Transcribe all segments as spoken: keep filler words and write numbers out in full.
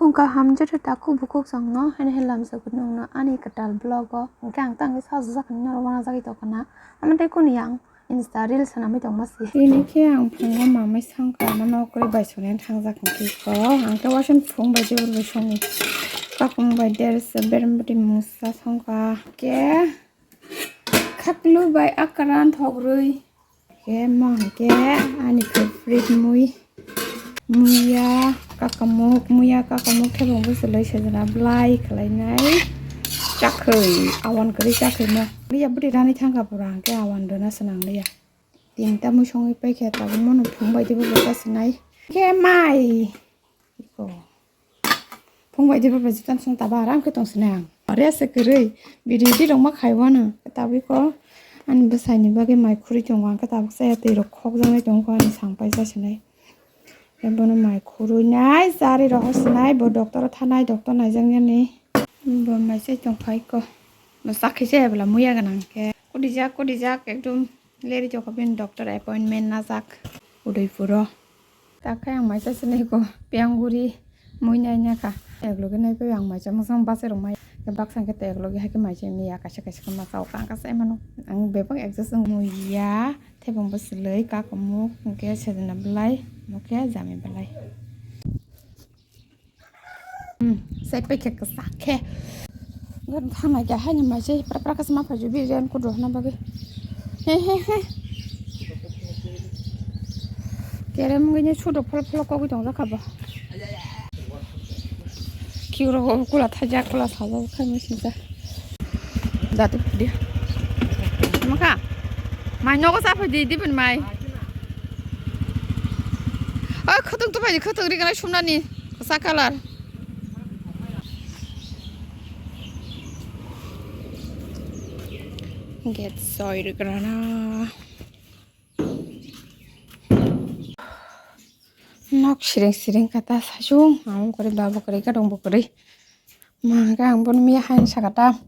Wngkha hamjata takhuk bukhuk chwngno, haino hai lamjak nungno ani kwtal vlog o. Hwnkhe ang tangwi sajajak hinwi norok uanajagwi tongkha na. Amo tei kunu yang Insta reels swnamwi tongma se. Tini khe ang phungo mamai songkha, ano nokri bai sonani thangjak hwnkhe kok. Ang khe uaisani phung bai jebor bai songo. Kakung bai dress berem bwtwi musa songkha. Khe khaklu bai akran thogrwi. Khe mo hwnkhe ani favorite mui. Muya kakamuk, muya kakamuk thebong bwswlwi sejana bwlai khwlainai. Chakhwi, awan kwrwi chakhwi mo. Liya bwtwi rani thangkha pura hwnkhe awan rwna swnam liya. Tinta mui songwi paikha tabuk mono phung bai dibo bwsa sinai. Khe mai. Iko. Phung bai dibo bwsa tam song taba aram khe tong sinai ang. Ore se kwrwi. Bidi di rok ma khaiwano. Tabuk iko. Ani bwsaini bagwi mai khurwi tongo ang khe tabuk saya twi rok khokjaknai tongo ani sang paisa sinai. Khe bono mai khurwi nai, chari rok sinai, bo doctor o thanai, doctor naijaknani. Bo mai se tong phai ko. Bo sakhe se bwla muya gwnang khe. Kudijak, kudijak, ekdom leri toko bini doctor appointment najak Udaipur o. Ta khe ang mai se sinai ko, Piyang guri mui nai nya kha. Ek logi nai ko ang mai se mosong base rok mai. Baksa khe ta ek logi hai khe mai se miya kaisa kaisa khe masa o kang kasa emano. Ang bebak adjust wng muya. Thebong bwswlwi, kakumuk, hwnkhe sejana bwlai, hwnkhe jami bwlai. Hmm, sai paikhe kwchak khe. Gan thangnai khe haino mai se pra pra khe se ma phai jubi ren kudu hana bagwi. He, he, he. Kerem wngwi ni sudo pholo pholo kogwi tongjak kha bo. Kiu rok kula thaijak, kula sajak khai mui sinsa. Dati phudi. Maka. Mai nogo sa phudi, di pun mai. Oi, khutung tu phai, khutung ri kana sumnani. Sa color. Get soy ri kana. Nok siring siring kata sajung, ang kwrwi baba kwrwi gadong bo kwrwi. Ma hwnkhe ang bono miya haino sakha ta.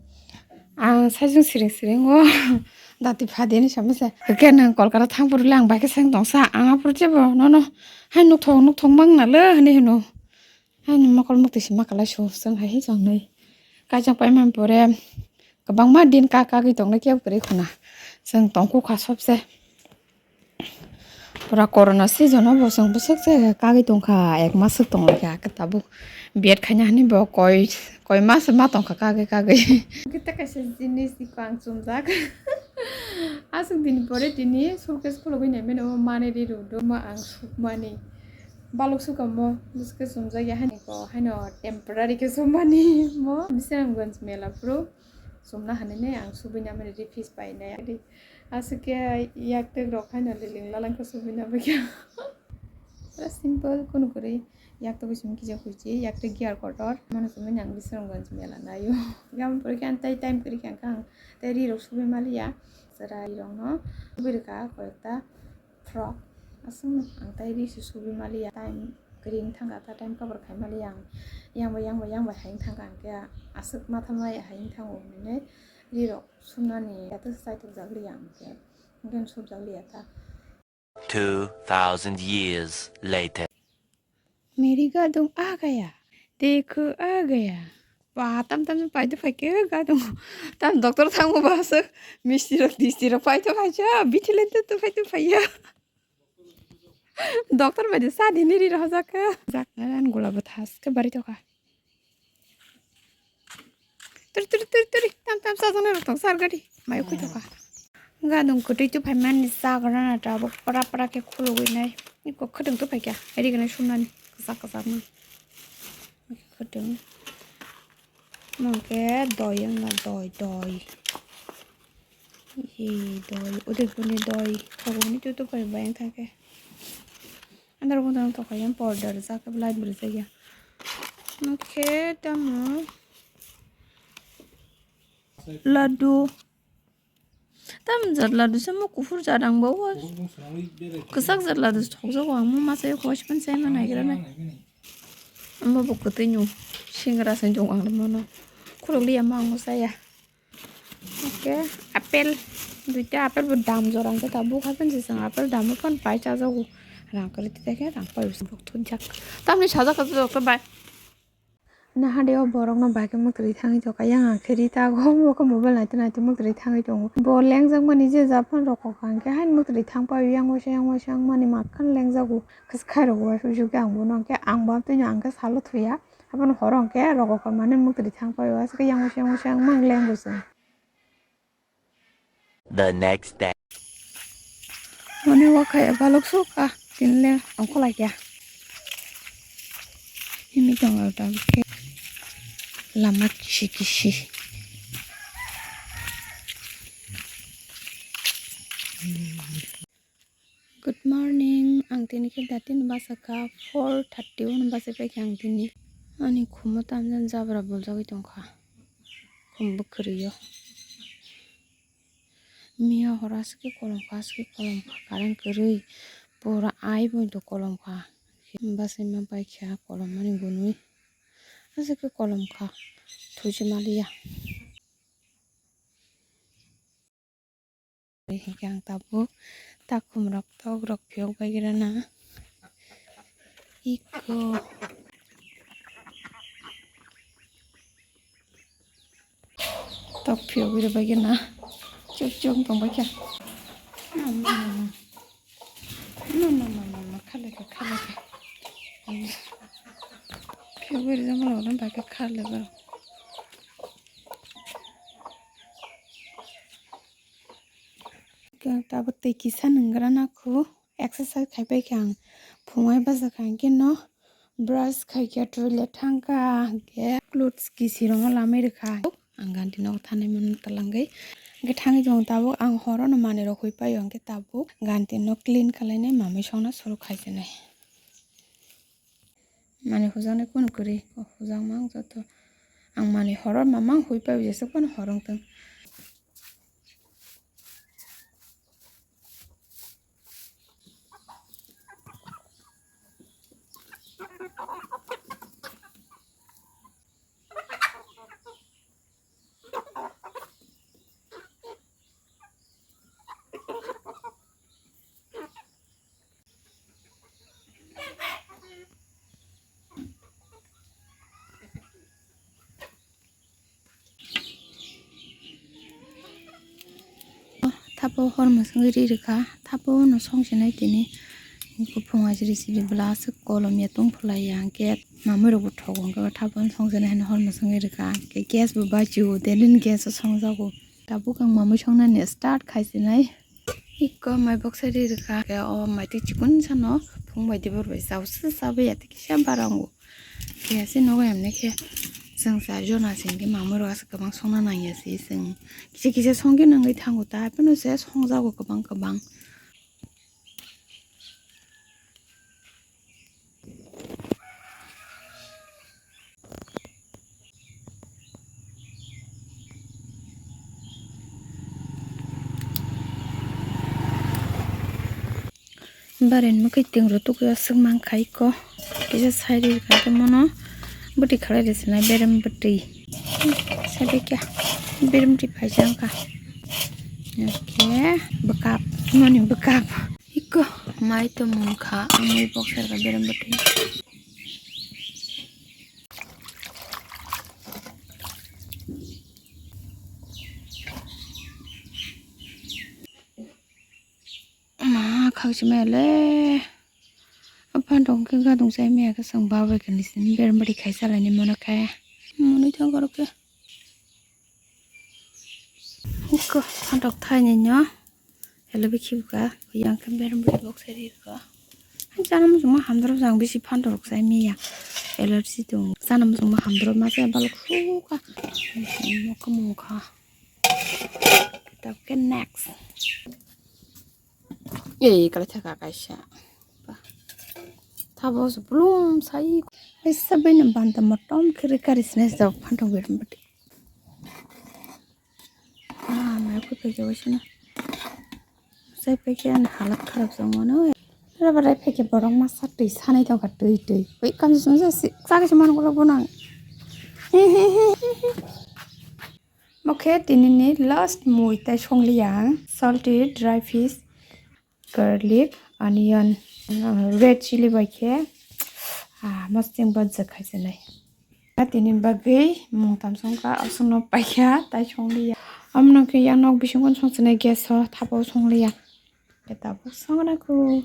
Ang sajung siring siring o dati phadi hinwi sama se. Hwnkhe nwng Kolkata thang phuru le ang bai khe seng tong sa. Ang aphuru jebo nono hai nukthok nukthok mang na le hinwi hino. Haini mokol mukti se ma kalai su chwng hai hi chwng nwi. Kaichang paimani pore kwbangma din ka kagwi tongnai kebo kwrwi khuna. Chwng tongkhu kha sobse. Pura corona season o bo chwng bwswk se kagwi tongkha, ek mas swk tonglaikha khe tabuk biyat khaina hwnwi bo koi, koi mas ma tongkha kagwi kagwi. Kita kaisa jinis iko ang chumjak. Aswk dini pore tini suitcase khulugwi naimano manwi ri rwdo ma ang sukmani. Balok sukamo bwswk chumjak ya haino ko haino temporary khe sumani mo Bisramganj mela phuru chumna hinwi ang subui naimani ri fis painai. Aswk khe yak twk rok haino liling lalang khe subui na bagya. Pura simple, kunu kwrwi yak twk simi kisa kuchi, yak twk gear kotor. Mano simi nang Bisramganj mela naio. Gam pore khe ang tai time kwrwi khe ang kang tai ri rok subui maliya. Chwrai rok no subui rwkha koyekta frock. Aswk ang tai ri se subui maliya. Time kwrwi wng thangkha ta, time cover khai maliya ang. Yang bai, yang bai, yang bai hai wng thangkha ang khe aswk matha maya hai wng thango hinwi ri rok. Sumnani ya ta chaitok jak liya ang khe, hwnkhe sumjak liya ta. Two thousand years later. Meri gadung a gaya, dekho a gaya. Ba tam tam paito phaikhe gadung. Tam doctor thango ba se misti rok tisti rok paito phaikhe bithi lento to paito phaiya. Doctor bai de sa dini ri rok jak khe. Jak nai an gola bo thas khe bari tokha. Turi, turi, turi, turi. Tam, tam, sajak nai rok tong sar gari. Mai khoi tokha. Gadung kwtwi tu phai mani sagra na tabuk pra, pra khe khulugwi nai. Iko khwtwng tu phai kha. Eri gwnai sumnani. Kwchak, kwchak no. Khwtwng. Mangkhe doi wngna doi, doi. Hi doi, Udaipurni doi. Khagungni tu tu phai bayang thangkhe. Andar gundang tokha yang powder jak khe light bwrwi jak ya. Mangkhe tamo. Laddu. Tam jat laddu samo kuphur jat ang bo. Kwchak jat laddu thokjago ang mo masa yok hospan sai ma naigra nai. Amo bo kwtwi nw singra sai jong ang mono. Khuluk liya ma ang saya. Okay, apple. Duita apple bo dam jora ang ta buk hasan se sang apple dam phan pai chajago. Rang kali tite khe rang pai usbok thujak. Tamni sajak ka jok bai. Nahade o borok no bai khe mwtwrwi thangwi tongkha, yang ang khe ri tago, bo khe mobile naitwi naitwi mwtwrwi thangwi tongo. Bo lengjak mani je japan rok kok ang khe haino mwtwrwi thang paio, yang waisa yang waisa wng mani makhan lengjago, khe khairok waisa waisa khe ang bono ang khe ang bo amtwino ang khe salo thuya, abono horo ang khe rok kok mani mwtwrwi thang paio, aswk khe yang waisa yang waisa wng mang lengbo chwng. The next day. Mane wakhai balok sok a tinle ongkholai kya. Himi tong aro ta ke lama kisi kisi. Good morning, ang tini khe datin basa kha four thirty one basa pai kha ang tini. Ani khumo tamjani jabra buljagwi tongkha. Khum bwkhwrwio. Miya horo aswk khe kolom kha, aswk khe kolom kha, current kwrwi pura ai bo kolom kha. Basa ma pai kha kolom mani gunwi. Aswk khe kolom kha. Thuchi maliya. Hinkhe ang tabuk takhum rok tok rok phiyok bai gira na. Iko tok phiyok bai gira na. Chuk chuk tong bai kha. Mama, mama. Mama, mama, mama. Khalai kha, khalai kha. Phiyok bai gira na bai kha khalai bai. Khe tabuk twi kisa nwngra na khu exercise khai pai kha ang. Phungai basa kha hwnkhe no brush khai khe toilet thang kha, hwnkhe clothes kisi rokno lamai rwkha. Ang ganti nogo thanai mano talangwi. Hwnkhe thangwi tongo tabuk ang horono manwi rok hui paio, hwnkhe tabuk ganti no clean khlainai mamwi songna suru khai sinai. Mani hujaknai kunu kwrwi, o hujakma ang joto. Ang mani horor mamang hui pai jesuk phano horong tong. Thabo hor mwswngwi ri rwkha, thabo no song sinai tini. Kuphung ajri siri bwla aswk kolom ya tong phlai ya, hwnkhe mamwi rok bo thogo, hwnkhe thabo no song sinai hwnwi hor mwswngwi rwkha, hwnkhe gas bo bachio, daily ni gas o songjago. Tabuk ang mamwi songnani start khai sinai. Ikko mai boksa ri rwkha. Khe o mai twi chikon sano phung bai dibor bai chao se chabai ya tei kisa barango. Khe se nogo emne khe chwng char jona se hwnkhe mamwi rok aswk kwbang songna nang ya se chwng kisa kisa songkhe nangwi thango ta, hapheno se songjago kwbang kwbang. Baren mwkhwi twng rw tukya swk mang khai ko. Kisa sai ri kha khe mono bwtwi khalai rw sinai berem bwtwi. Sai bai kya berem bwtwi phai jang kha. Khe bwkap, noni bwkap. Iko mai tongmung kha, ang mui boksa rwkha berem bwtwi. Ma khakchima le. Aphan tong khe gadung chai maya khe chwng babai khe nisi berem bwtwi khai salaini mono khe. Monwi thang korok khe. Iko phantok thaini no. Hello bikhi buka. Yang khe berem bwtwi bok sai ri ko. Chana muchungma hamdrop jang bisi phantok rok sai miya. Allergy tong. Chana muchungma hamdrop ma se balok suka. Mokha mokha. Kitab khe next. Ei kala thaka kaisa. Thabo se blum sai. Kaisa bini banta motom khe ri kari sinai jok phantok berem bwtwi. Ah, mai khe phaikhe waisano. Sai phaikhe ani halat kharap jongmano. Raba rai phaikhe borok masa twi sanai tongkha twi twi. Oi kamsa sumsa si chakhe se mangwlak bono ang. Mokhe tinini last mui tai songliya ang. Salted dry fish, garlic, onion, uh, red chili bai khe, ah, mosting bajak khai se nai. Tini bagwi mungtam songkha, aswkno paikha, tai songliya. Amno khe yang nok bisingo songchwnai gas o, thapao songliya. Khe tabuk songna khu.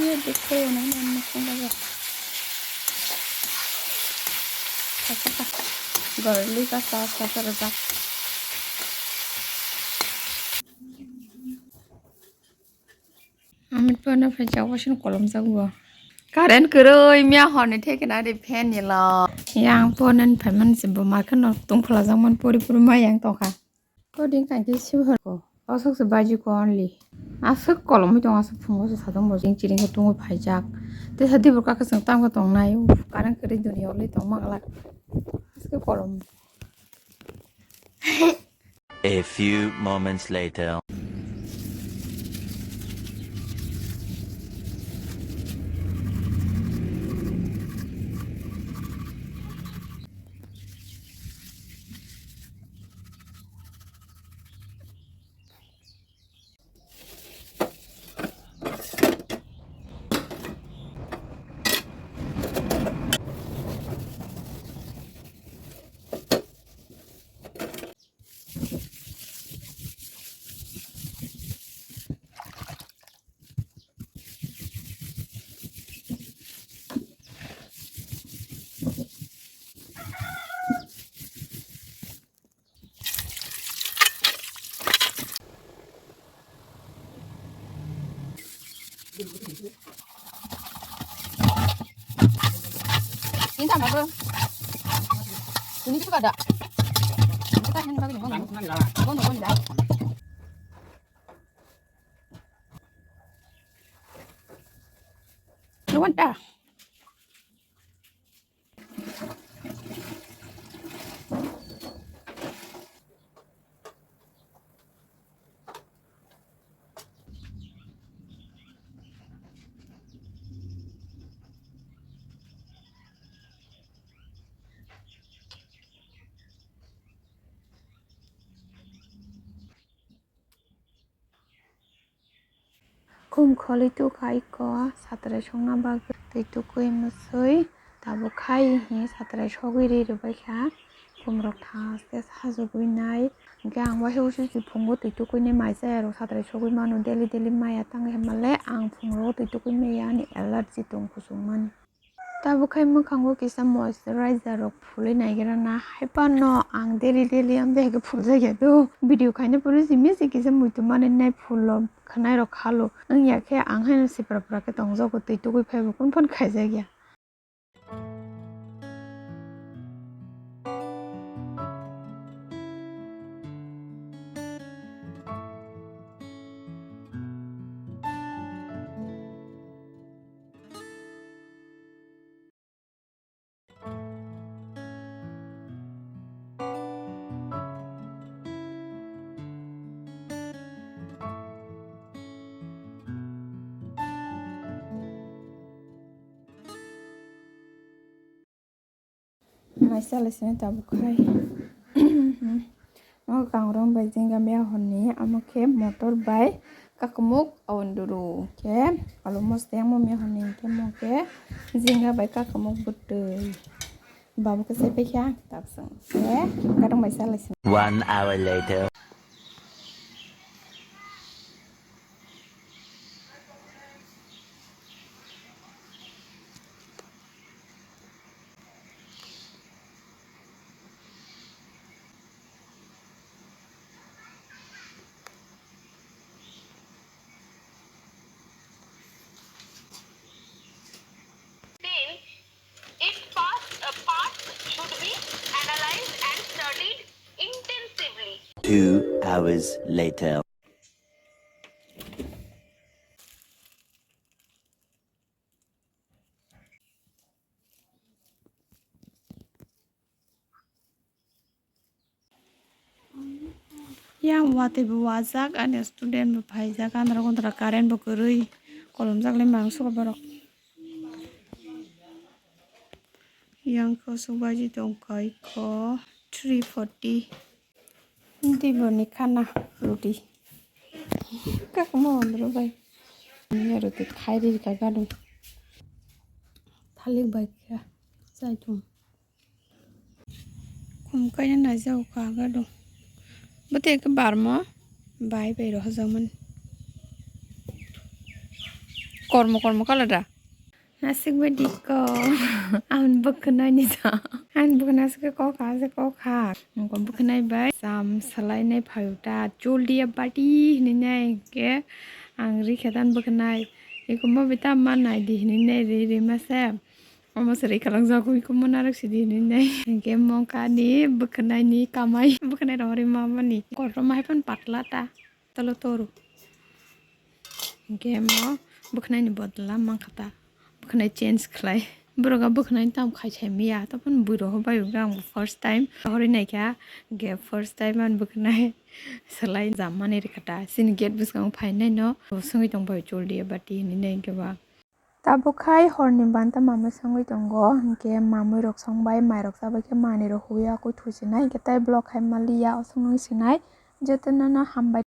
Ye dekho, nang nang songlaga. Sasa ka. Garlic ka sa, sa, sa, sa. Amit phone phai chao, wasin kolom jago. Current kwrwi, miya horni thekena ri fan ni lo. Yang phone ni phaimani se bo market no tungphla jakmani pori pori ma yang tongkha. Ko din kain khe sibhar ko. Aswk se baji ko only. Aswk kolom tong, aswk phungo se sadong bo jing chiring khe tungwi phaijak. Te sa dibor kaka chwng tamo tongnai. Current kwrwi duniya oli tong ma glak. Aswk kolom. A few moments later. Ini sama tuh. Ini juga ada. Kita yang lagi ngomong. Ngomong, ngomong, dah. Lu kan dah. Khum kholi tu khai ko satrai songna bagwi twi tukui mwsui tabuk khai hi satrai sogwi ri rwbai kha. Khum rok thaste sajagwi nai, hinkhe ang waisa waisa si phungo twi tukui nai mai chaya rok satrai sogwi mano, daily daily maya tangwi hwnba le ang phungrogo twi tukui maya, ani allergy tong kuchuk mani. Tabuk khai mwkhango kisa moisturizer rok phulwi naigra na, hai phano ang daily daily ang behai khe phuljakya do. Video khaina phuru simi se kisa muitu mani nai phulo khwnai rok khalo wngya khe ang haino sipra pra khe tongjago, twi tukui phaibo kun phano khaijakya. Mai salai sini tabuk khai. O kangrong bai jingga mia honni, amo khe motor bai kakumuk aunduru khe almost yang mo mia honni khe mo khe jingga bai kakumuk bwtwi. Babu khe sai pai kha tabsung khe gadang bai salai sini. One hour later. Then, its past, uh, past should be analyzed and studied intensively. Two hours later. Yang watwi bo wajak, ani student bo phaijak, andra kondra current bo kwrwi, kolomjak le mangsugo borok. Yang kosok baji tongkha ikho three forty. Tei boni khana roti. Kakma ondro bai. Ni roti khai ri ka gadu. Thalik bai kha chai thung. Khum kaina naijao kaga do. Bwtwi khe barmo bai bai rohorjakmani. Kormo kormo kala da? Nasik bai dikko. Ang bwkhwnai ni sa. Ang bwkhwnai se kokha se kokha. Ang bwkhwnai bai sam salai nai phaio ta. Joldi ya bati hinwi nai ke. Ang ri khe dan bwkhwnai. Iko mo bita ma nai di hinwi nai ri ri ma se. Omo se ri khalang jago iko mo narwk si di hinwi nai. Ke mongka ni bwkhwnai ni kamai. Bwkhwnai rohorwi ma mani. Kotor ma hai phan patla ta. Talo toru. Hinkhe mo bwkhwnai ni bodol mankha ta. Bwkhwnai change khlai. Borok a bwkhwnai tam khai sai maya. Tapon bui rohor bai ang first time. Rohorwi naikha. Hinkhe first time ang bwkhwnai salai jammani rikha ta. Chini gate bwskango phainai no. Bo swngwi tong bai joldi ya bati hinwi nai hinkhe ba. Tabuk khai horni banta mamwi songwi tongo, hinkhe mamwi rok songbai, mai rok chabai khe manwi rok huya koi thusinai, hinkhe tei vlog khai maliya, osong nung sinai, jotono no hambai.